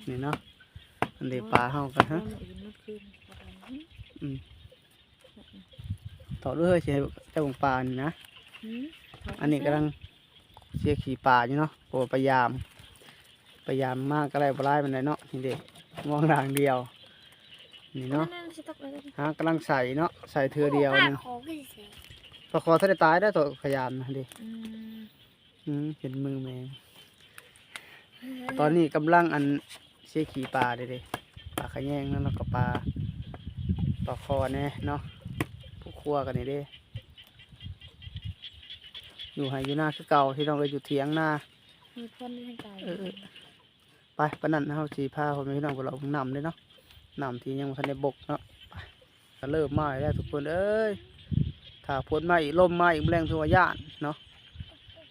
ນີ້ເນາະ ອັນເດປາເຮົາກໍ ຮະ ອືມ ຖອດເລີຍ ຊິໃຫ້ເຈົ້າເບິ່ງປານີ້ນະ. ອັນນີ້ກຳລັງເສຍຂີ້ປາຢູ່ເນາະ ເພາະວ່າໄປຢາມ ໄປຢາມມາກໍໄດ້ບໍ່ຫຼາຍປານໃດເນາະ. ນີ້ເດ້ ມອງດາງດຽວ ນີ້ເນາະ ຫາກຳລັງໃສ່ເນາະ ໃສ່ເທື່ອດຽວໜຶ່ງ. ປາຄໍ່ຄືຊິແຊະ ປາຄໍ່ທັນໄດ້ຕາຍໄດ໋ ໂຕພະຍາມນະເດ້. ອືມ ອືມ ເຫັນມືແມງ. ຕອນນີ້ກຳລັງ ອັນ ເສຍຂີ້ປາເດ້ ປາຂະແຍງເນາະ ແລ້ວກໍປາ ປາຄໍ່ແດ່ເນາະ. ຜູ້ຄົວກັນນີ້ເດ້ ຢູ່ໄຮ່ຢູ່ນາຄືເກົ່າ ພີ່ນ້ອງເອີຍ ຢູ່ຖຽງນາ. ມີຄົນຢູ່ທາງໄກ ເອີ ເອີ ໄປ ປານນັ້ນເຮົາຊິພາພໍ່ແມ່ພີ່ນ້ອງໄປເລາະເບິ່ງນ້ຳເດ້ເນາະ ນ້ຳທີ່ຍັງບໍ່ທັນໄດ້ບົກເນາະ. ໄປ ກໍເລີ່ມມາອີກແລ້ວທຸກຄົນເອີຍ. ຖ້າຝົນມາອີກ ລົມມາອີກ ມື້ແລງຖືວ່າຢ້ານເນາະ.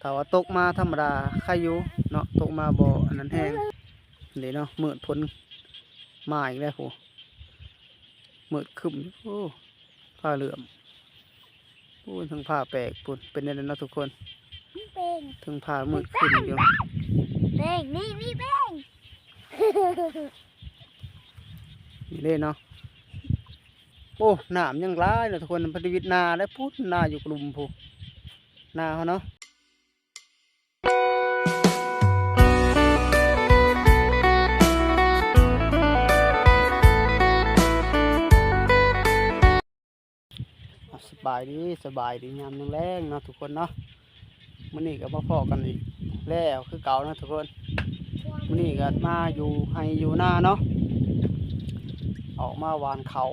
ຖ້າວ່າຕົກມາທຳມະດາໄຄຢູ່ເນາະ ຕົກມາບໍ່ອັນນັ້ນແຮງເດ້ເນາະ. ມືດຝົນມາອີກແລ້ວພຸ້ນ ມືດຄຶ້ມຢູ່ ໂອ້ ຟ້າເຫຼື້ອມ. ໂອ້ຍ ເທິງຟ້າແປກພຸ້ນ ເປັນແນວນັ້ນເນາະທຸກຄົນ. ເທິງຟ້າມືດຄຶ້ມຢູ່ ແປ້ງ ນີ້ມີແປ້ງ ນີ້ເດ້ເນາະ. ໂອ້ ນ້ຳຍັງຫຼາຍເນາະທຸກຄົນ. ພັນທະວິດນາແລ້ວພຸ້ນ ນາຢູ່ກະລຸມພຸ້ນ ນາເຮົາເນາະ. ສະບາຍດີ ສະບາຍດີຍາມແລງໆເນາະທຸກຄົນເນາະ. ມື້ນີ້ກໍມາພໍ້ກັນອີກແລ້ວຄືເກົ່າເນາະທຸກຄົນ. ມື້ນີ້ກໍມາຢູ່ໄຮ່ຢູ່ນາເນາະ ອອກມາຫວ່ານເຂົ້າ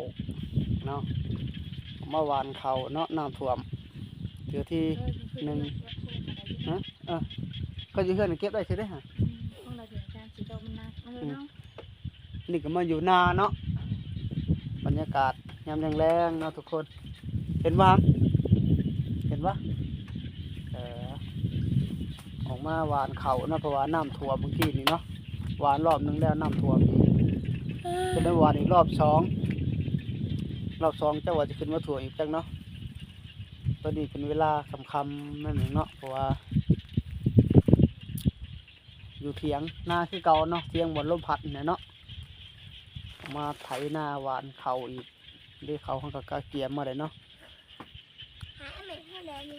ເນາະ ອອກມາຫວ່ານເຂົ້າເນາະ. ນ້ຳຖ້ວມເທື່ອທີໜຶ່ງ ຮະ ເອີ ກໍຢູ່ເຮືອນເກັບໄດ້ຊິເດ້ຫະ. ອືມ ຂອງລາວເປັນການຊິເຈົ້າມັນນະ ເອົາເລີຍເນາະ. ນີ້ກໍມາຢູ່ນາເນາະ ບັນຍາກາດຍາມແລງໆເນາະທຸກຄົນ. ເຫັນບໍ່ ເຫັນບໍ່ ເອີ ອອກມາຫວ່ານເຂົ້າເນາະ ເພາະວ່ານ້ຳຖ້ວມມື້ກີ້ນີ້ເນາະ. ຫວ່ານຮອບໜຶ່ງແລ້ວນ້ຳຖ້ວມອີກ ຈະໄດ້ຫວ່ານອີກຮອບສອງ ຮອບສອງ ຈັກວ່າຈະຂຶ້ນມາຖ້ວມອີກຈັກເນາະ. ຕອນນີ້ເປັນເວລາຄ່ຳໆໜ້ອຍໜຶ່ງເນາະ ເພາະວ່າ ຢູ່ຖຽງນາຄືເກົ່າເນາະ ຖຽງບ່ອນລົມພັດຫັ້ນແຫຼະເນາະ. ມາໄຖນາຫວ່ານເຂົ້າອີກເດ້ ເຂົ້າເຮົາກໍກະກຽມມາໄດ້ເນາະ.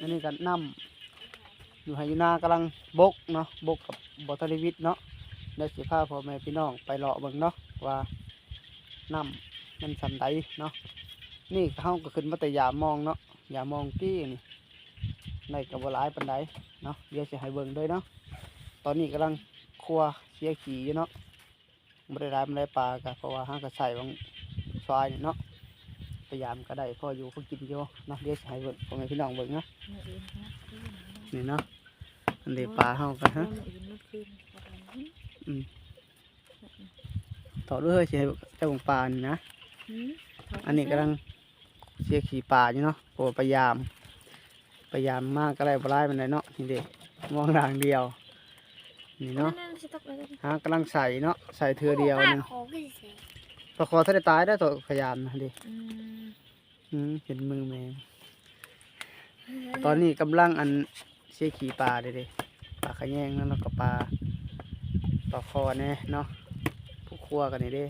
ອັນນີ້ກໍນ້ຳຢູ່ໄຮ່ຢູ່ນາກຳລັງບົກເນາະ ບົກກັບບໍ່ທັນໄດ້ວິດເນາະ. ດຽວຊິພາພໍ່ແມ່ພີ່ນ້ອງໄປເລາະເບິ່ງເນາະ ວ່ານ້ຳມັນສ່ຳໃດເນາະ. ນີ້ເຮົາກໍຂຶ້ນມາແຕ່ຢາມມອງເນາະ ຢາມມອງກີ້ນີ້ ໄດ້ກໍບໍ່ຫຼາຍປານໃດເນາະ. ດຽວຊິໃຫ້ເບິ່ງເລີຍເນາະ. ຕອນນີ້ກຳລັງຄົວເສຍຂີ້ຢູ່ເນາະ ບໍ່ໄດ້ຫຼາຍປານໃດປາກະ ເພາະວ່າເຮົາກະໃສ່ບາງຊວາຍນີ້ເນາະ ໄປຢາມກະໄດ້ພໍຢູ່ພໍກິນຢູ່ເນາະ. ດຽວຊິໃຫ້ເບິ່ງ ພໍ່ແມ່ພີ່ນ້ອງເບິ່ງເນາະ. ນີ້ເນາະ ອັນເດປາເຮົາກະ ຮະ ອືມ ຖອດເລີຍ ຊິໃຫ້ເຈົ້າເບິ່ງປານີ້ນະ. ອັນນີ້ກຳລັງເສຍຂີ້ປາຢູ່ເນາະ ເພາະວ່າໄປຢາມ ໄປຢາມມາກໍໄດ້ບໍ່ຫຼາຍປານໃດເນາະ. ນີ້ເດ້ ມອງດາງດຽວ ນີ້ເນາະ ຫາກຳລັງໃສ່ເນາະ ໃສ່ເທື່ອດຽວໜຶ່ງ. ປາຄໍ່ຄືຊິແຊະ ປາຄໍ່ທັນໄດ້ຕາຍໄດ໋ ໂຕພະຍາມນະເດ້. ອືມ ອືມ ເຫັນມືແມງ. ຕອນນີ້ກຳລັງ ອັນ ເສຍຂີ້ປາເດ້ ປາຂະແຍງເນາະ ແລ້ວກໍປາ ປາຄໍ່ແດ່ເນາະ. ຜູ້ຄົວກັນນີ້ເດ້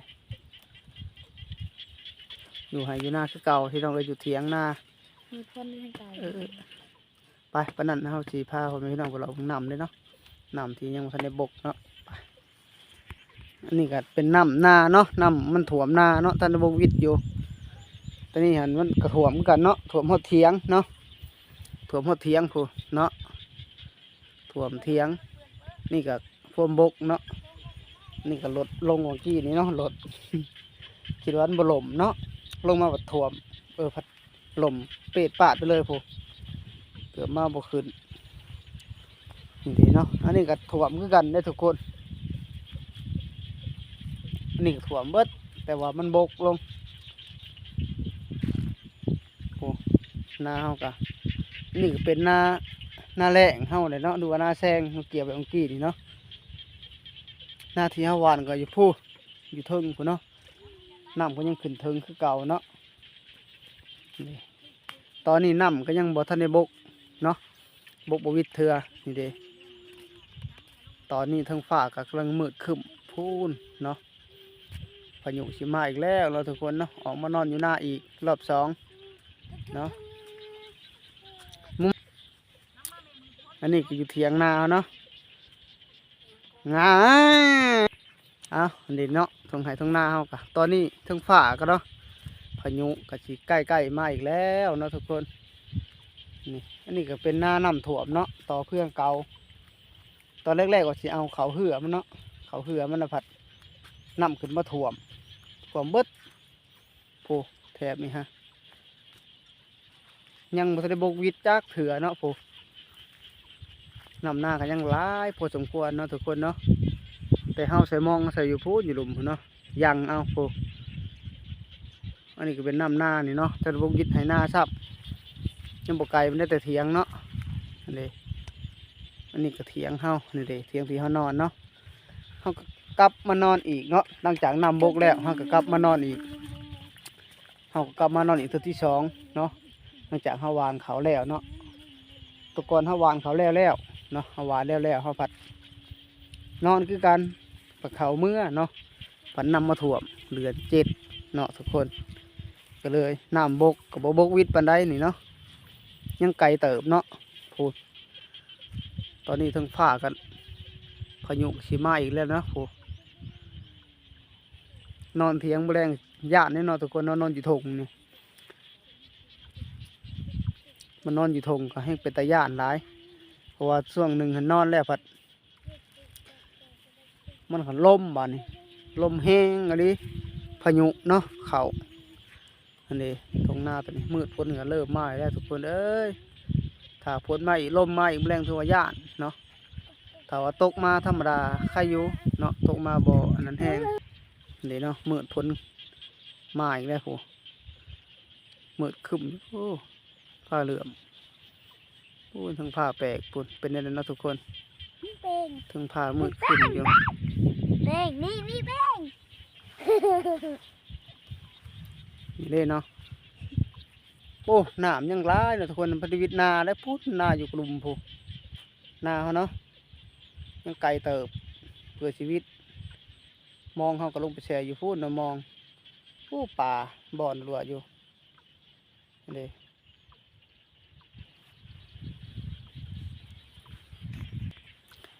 ຢູ່ໄຮ່ຢູ່ນາຄືເກົ່າ ພີ່ນ້ອງເອີຍ ຢູ່ຖຽງນາ. ມີຄົນຢູ່ທາງໄກ ເອີ ເອີ ໄປ ປານນັ້ນເຮົາຊິພາພໍ່ແມ່ພີ່ນ້ອງໄປເລາະເບິ່ງນ້ຳເດ້ເນາະ ນ້ຳທີ່ຍັງບໍ່ທັນໄດ້ບົກເນາະ. ໄປ ອັນນີ້ກໍເປັນນ້ຳນາເນາະ ນ້ຳມັນຖ້ວມນາເນາະ ທັນໄດ້ບົກວິດຢູ່. ຕອນນີ້ຫັ້ນມັນກໍຖ້ວມຄືກັນເນາະ ຖ້ວມຮອດຖຽງເນາະ ຖ້ວມຮອດຖຽງພຸ້ນເນາະ ຖ້ວມຖຽງ. ນີ້ກໍຖ້ວມບົກເນາະ ນີ້ກໍລົດລົງວ່າງກີ້ນີ້ເນາະ ລົດ ຄິດວ່າມັນບໍ່ລົ້ມເນາະ ລົງມາບັດຖ້ວມ ເອີ ພັດ ລົ້ມເປດປາດໄປເລີຍພຸ້ນ ເກືອບມາບໍ່ຂຶ້ນ. ນີ້ເນາະ ອັນນີ້ກໍຖ້ວມຄືກັນເດ້ທຸກຄົນ ອັນນີ້ກໍຖ້ວມເບິດ ແຕ່ວ່າມັນບົກລົງ. ໂອ້ ນາເຮົາກະ ນີ້ກໍເປັນນາ ນາແລ້ງເຮົາແຫຼະເນາະ ຫຼືວ່ານາແຊງ ເຮົາກ່ຽວໄປເມື່ອກີ້ນີ້ເນາະ. ນາທີ່ເຮົາຫວ່ານກໍຢູ່ພຸ້ນ ຢູ່ເທິງພຸ້ນເນາະ ນ້ຳກໍຍັງຂຶ້ນເທິງຄືເກົ່າເນາະ. ນີ້ ຕອນນີ້ນ້ຳກໍຍັງບໍ່ທັນໄດ້ບົກເນາະ ບົກບໍ່ວິດເທື່ອ. ນີ້ເດ້ ຕອນນີ້ເທິງຟ້າກໍກຳລັງມືດຄຶ້ມ ພຸ້ນເນາະ ພາຍຸຊິມາອີກແລ້ວເນາະທຸກຄົນເນາະ. ອອກມານອນຢູ່ນາອີກລອບສອງເນາະ. ມຸມ ອັນນີ້ກໍຢູ່ຖຽງນາເນາະ. ງາ ເອົາ ອັນນີ້ເນາະ ທົ່ງໄຮ່ທົ່ງນາເຮົາກະ ຕອນນີ້ເທິງຟ້າກໍເນາະ ພາຍຸກໍຊິໃກ້ໆມາອີກແລ້ວເນາະທຸກຄົນ. ນີ້ ອັນນີ້ກໍເປັນນານ້ຳຖ້ວມເນາະ ຕໍ່ເພື່ອງເກົ່າ. ຕອນແລກໆວ່າຊິເອົາເຂົ້າເຮືອມັນເນາະ ເຂົ້າເຮືອມັນນະ ພັດນ້ຳຂຶ້ນມາຖ້ວມ ຖ້ວມເບິດ. ໂອ້ ແຖບນີ້ຮະ ຍັງບໍ່ທັນໄດ້ບົກວິດຈັກເທື່ອເນາະ. ໂອ້ ນ້ຳນາກໍຍັງຫຼາຍພໍສົມຄວນເນາະທຸກຄົນເນາະ. ແຕ່ເຮົາໃສ່ມອງໃສ່ຢູ່ພຸ້ນ ຢູ່ລຸ່ມພຸ້ນເນາະ ຍັງເອົາ. ໂອ້ ອັນນີ້ກໍເປັນນ້ຳນານີ້ເນາະ ແຕ່ບໍ່ກິດໄຖນາຊ້ຳ ຍັງບໍ່ໄກ ມັນໄດ້ແຕ່ຖຽງເນາະ. ອັນນີ້ ອັນນີ້ກໍຖຽງເຮົາ ນີ້ເດ້ ຖຽງທີ່ເຮົານອນເນາະ. ເຮົາກໍກັບມານອນອີກເນາະ ຫຼັງຈາກນ້ຳບົກແລ້ວ ເຮົາກໍກັບມານອນອີກ ເຮົາກໍກັບມານອນອີກເທື່ອທີສອງເນາະ ຫຼັງຈາກເຮົາຫວ່ານເຂົ້າແລ້ວເນາະ. ແຕ່ກ່ອນເຮົາຫວ່ານເຂົ້າແລ້ວແລ້ວເນາະ ເຮົາຫວ່ານແລ້ວແລ້ວ ເຮົາພັດນອນຄືກັນ ພັດເຂົ້າເມືອເນາະ ພັດນ້ຳມາຖ້ວມເດືອນເຈັດເນາະທຸກຄົນ. ກໍເລີຍນ້ຳບົກກໍບໍ່ບົກວິດປານໃດນີ້ເນາະ ຍັງໄກເຕີບເນາະ. ໂອ້ ຕອນນີ້ເທິງຟ້າກັນ ພາຍຸຊິມາອີກແລ້ວເນາະ. ໂອ້ ນອນຖຽງບໍ່ແລງຢ້ານເດ້ເນາະທຸກຄົນເນາະ ນອນຢູ່ທົ່ງນີ້ ມານອນຢູ່ທົ່ງກໍແຮ່ງເປັນຕາຢ້ານຫຼາຍ ເພາະວ່າຊ່ວງໜຶ່ງຫັ້ນນອນແລ້ວພັດ ມັນກໍລົມບາດນີ້ ລົມແຮງອີ່ຫຼີ ພາຍຸເນາະເຂົ້າ. ອັນນີ້ທົ່ງນາຕົວນີ້ ມືດຝົນກໍເລີ່ມມາອີກແລ້ວທຸກຄົນເອີຍ. ຖ້າຝົນມາອີກ ລົມມາອີກ ແລງຖືວ່າຢ້ານເນາະ. ຖ້າວ່າຕົກມາທຳມະດາໄຄຢູ່ເນາະ ຕົກມາບໍ່ອັນນັ້ນແຮງ. ນີ້ເນາະ ມືດຝົນມາອີກແລ້ວພຸ້ນ ມືດຄຶ້ມຢູ່. ໂອ້ ຟ້າເຫຼື້ອມ. ໂອ້ຍ ເທິງຟ້າແປກພຸ້ນ ເປັນແນວນັ້ນເນາະທຸກຄົນ ເປັນ ເທິງຟ້າມືດຄຶ້ມຢູ່ ເປັນ ນີ້ ນີ້ເປັນ ນີ້ເດ້ເນາະ. ໂອ້ ນ້ຳຍັງຫຼາຍເນາະທຸກຄົນ ພັດວິດນາແລ້ວພຸ້ນ ນາຢູ່ກະລຸ່ມພຸ້ນ ນາເຮົາເນາະ ຍັງໄກເຕີບ ເພື່ອຊີວິດ. ມອງເຮົາກໍລົງໄປແຊ່ຢູ່ພຸ້ນເນາະ ມອງ. ໂອ້ ປາບ່ອນຫຼວຢູ່. ເດ້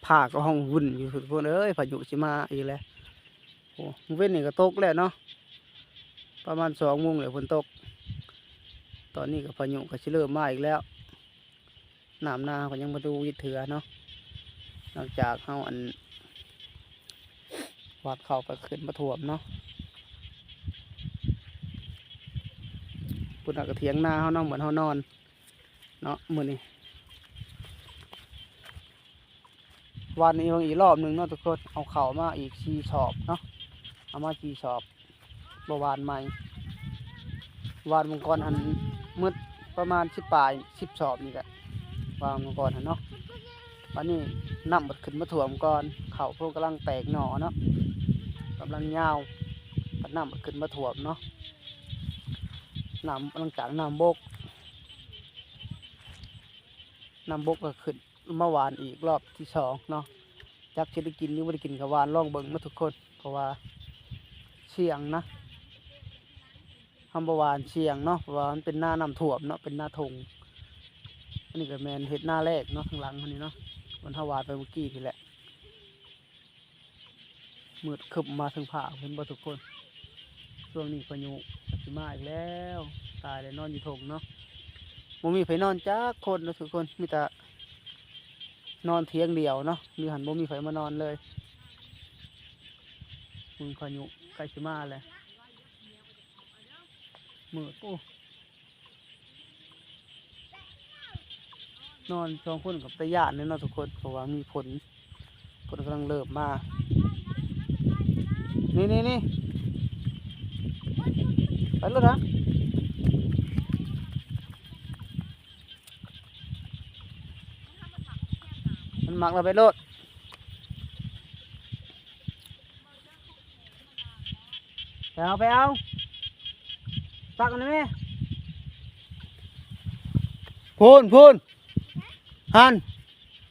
ຟ້າກໍຮ້ອງວຸ້ນຢູ່ທຸກຄົນເອີຍ ພາຍຸຊິມາອີກແລ້ວ. ໂອ້ ມື້ເວັນນີ້ກໍຕົກແລ້ວເນາະ ປະມານສອງໂມງແລ້ວຝົນຕົກ. ຕອນນີ້ກໍພາຍຸກໍຊິເລີ່ມມາອີກແລ້ວ. ນ້ຳນາເຮົາກໍຍັງບໍ່ໄດ້ວິດເທື່ອເນາະ ຫຼັງຈາກເຮົາອັນ ຫວ່ານເຂົ້າໄປຂຶ້ນມາຖ້ວມເນາະ. ພຸ້ນນະກະຖຽງນາເຮົາເນາະ ບ່ອນເຮົານອນເນາະ ມື້ນີ້. ຫວ່ານອີກ ເບິ່ງອີກລອບໜຶ່ງເນາະທຸກຄົນ ເອົາເຂົ້າມາອີກສີ່ສອບເນາະ ເອົາມາສີ່ສອບ ບໍ່ຫວ່ານໃໝ່. ຫວ່ານມື້ກ່ອນຫັ້ນໝົດປະມານສິບປາຍ ສິບສອບນີ້ແຫຼະ ຫວ່ານມື້ກ່ອນຫັ້ນເນາະ. ບາດນີ້ນ້ຳບັດຂຶ້ນມາຖ້ວມກ່ອນ ເຂົ້າເພິ່ນກຳລັງແຕກໜໍ່ເນາະ ກຳລັງຍາວ ບາດນ້ຳບັດຂຶ້ນມາຖ້ວມເນາະ. ນ້ຳ ຫຼັງຈາກນ້ຳບົກ ນ້ຳບົກກໍຂຶ້ນມາຫວ່ານອີກລອບທີສອງເນາະ. ຈັກຊິໄດ້ກິນຫຼືບໍ່ໄດ້ກິນກໍຫວ່ານລອງເບິ່ງເນາະທຸກຄົນ ເພາະວ່າສ່ຽງນະ ເຮົາບໍ່ຫວ່ານສ່ຽງເນາະ ເພາະວ່າມັນເປັນນານ້ຳຖ້ວມເນາະ ເປັນນາທົ່ງ. ອັນນີ້ກໍແມ່ນເຮັດນາແລກເນາະ ທາງຫຼັງເຮົານີ້ເນາະ ບ່ອນເຮົາຫວ່ານໄປມື້ກີ້ນີ້ແຫຼະ. ມືດຄຶ້ມມາເທິງຟ້າ ເຫັນບໍ່ທຸກຄົນ? ຊ່ວງນີ້ພາຍຸກໍຊິມາອີກແລ້ວ. ຕາຍແລ້ວ ນອນຢູ່ທົ່ງເນາະ ບໍ່ມີໃຜນອນຈັກຄົນເນາະທຸກຄົນ ມີແຕ່ນອນຖຽງດຽວເນາະ ຢູ່ຫັ້ນບໍ່ມີໃຜມານອນເລີຍ. ເບິ່ງພາຍຸໃກ້ຊິມາແລ້ວ ມືດ ໂອ້. ນອນສອງຄົນກໍຕາຢ້ານເດ້ເນາະທຸກຄົນ ເພາະວ່າມີຝົນ ຝົນກຳລັງເລີ່ມມາ. ນີ້ໆໆ ໄປໂລດນະ ມັນມັກແລ້ວ ໄປໂລດ. ໄປເອົາ ໄປເອົາ ຕັກອັນນີ້ແມ່ ພຸ້ນ ພຸ້ນ ຫັ້ນ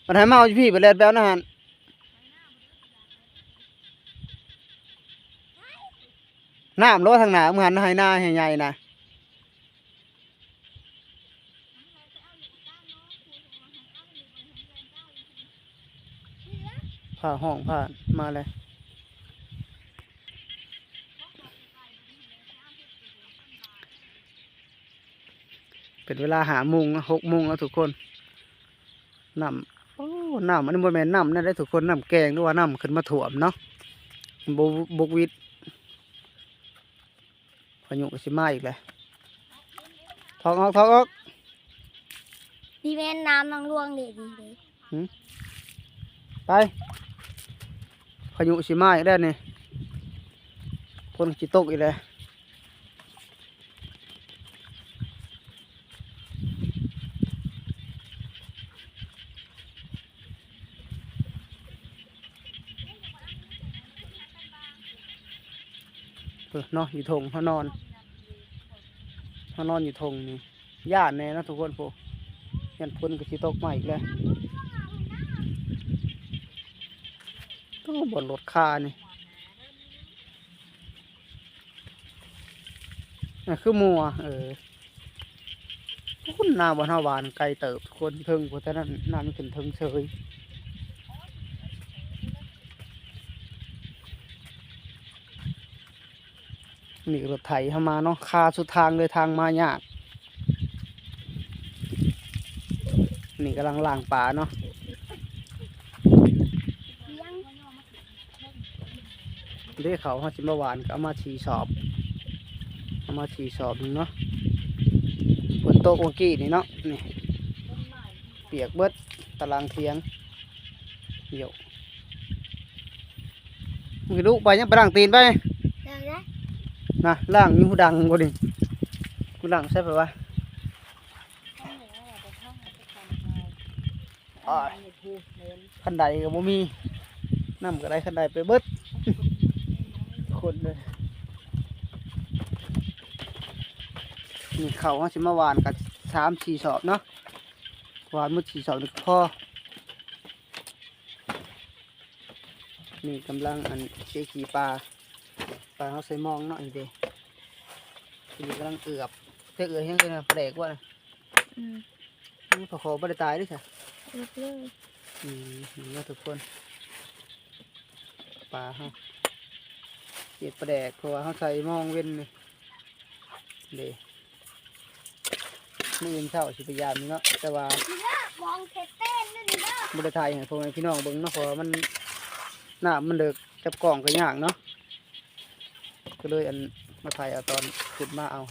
ມັນໃຫ້ມາເອົາຢູ່ພີ້ ໄປແລ່ນໄປເອົານະຫັ້ນ. ນ້ຳໂລ ທາງໜ້າ ເມືອນໄຮ່ນາໃຫຍ່ໆນະ ຟ້າຮ້ອງ ຟ້າມາແລ້ວ. ເປັນເວລາຫ້າໂມງ ຫົກໂມງແລ້ວທຸກຄົນ. ນ້ຳ ໂອ້ ນ້ຳ ອັນນີ້ບໍ່ແມ່ນນ້ຳນັ້ນເດ້ທຸກຄົນ ນ້ຳແກ່ງ ຫຼືວ່ານ້ຳຂຶ້ນມາຖ້ວມເນາະ ບົກ ບົກວິດ. ພາຍຸກໍຊິມາອີກແຫຼະ ຖອກອອກ ຖອກອອກ. ນີ້ແມ່ນນ້ຳນາງຫຼວງເດ້ ນີ້ເດ້. ຫື ໄປ ພາຍຸຊິມາອີກແລ້ວນີ້ ຝົນຊິຕົກອີກແລ້ວ. ເອີ ເນາະ ຢູ່ທົ່ງ ເຮົານອນ ເຮົານອນຢູ່ທົ່ງນີ້ ຢ້ານແດ່ເນາະທຸກຄົນ. ໂອ້ ຢ້ານຝົນກໍຊິຕົກມາອີກແລ້ວ. ໂອ້ ບ່ອນລົດຄານີ້ ອ່າ ຄືມົວ ເອີ ພຸ້ນ ນາບ່ອນເຮົາຫວ່ານໄກເຕີບທຸກຄົນ ເທິງພຸ້ນ ແຕ່ນັ້ນນ້ຳມັນຂຶ້ນເທິງເສີຍ. ນີ້ລົດໄຖເຮົາມາເນາະ ຄາສຸດທາງເລີຍ ທາງມາຍາກ. ນີ້ກຳລັງລ້າງປາເນາະ ເດ້ ເຂົ້າເຮົາຊິມາຫວ່ານ ກໍເອົາມາສີ່ສອບ ເອົາມາສີ່ສອບໜຶ່ງເນາະ. ຝົນຕົກມື້ກີ້ນີ້ເນາະ ນີ້ ປຽກເບິດຕາລາງຖຽງ. ໂຢ ມຶງກະດຸໄປ ຍັງໄປລ້າງຕີນໄປ. ນະ ລ້າງຢູ່ຫູດັງບໍ່ນີ້ ຫູດັງໃສ່ໄປວະ. ໂອ້ຍ ຄັນໄດກໍບໍ່ມີ ນ້ຳກໍໄດ້ຄັນໄດໄປເບິດ ຄົນເລີຍ. ນີ້ເຂົ້າເຮົາຊິມາຫວ່ານກັນສາມສີ່ສອບເນາະ ຫວ່ານໝົດສີ່ສອບນີ້ກໍພໍ. ນີ້ກຳລັງອັນເຈຂີ້ປາ ປາເຮົາໃສ່ມອງເນາະ ນີ້ເດ້. ນີ້ກຳລັງເອືອບ ແຕ່ເອືອບຫຍັງເອີ້ນປາແດກບໍ່ນະ? ອືມ ນີ້ປາຄໍ່ບໍ່ໄດ້ຕາຍເດ້ຊະ ເອີບເລີຍ. ອືມ ນີ້ເນາະທຸກຄົນ ປາເຮົາ ເຮັດປາແດກ ເພາະວ່າເຮົາໃສ່ມອງເວັນນີ້ເດ້. ມື້ອື່ນເຊົ້າຊິໄປຢາມອີກເນາະ ແຕ່ວ່າ ມອງເຂດເຕ້ນນັ້ນເນາະ ບໍ່ໄດ້ຖ່າຍໃຫ້ພໍ່ແມ່ພີ່ນ້ອງເບິ່ງເນາະ ເພາະວ່າມັນ ນ້ຳມັນເລິກ ຈັບກ້ອງກໍຍາກເນາະ ກໍເລີຍອັນ ມາຖ່າຍເອົາຕອນຂຶ້ນມາເອົາ.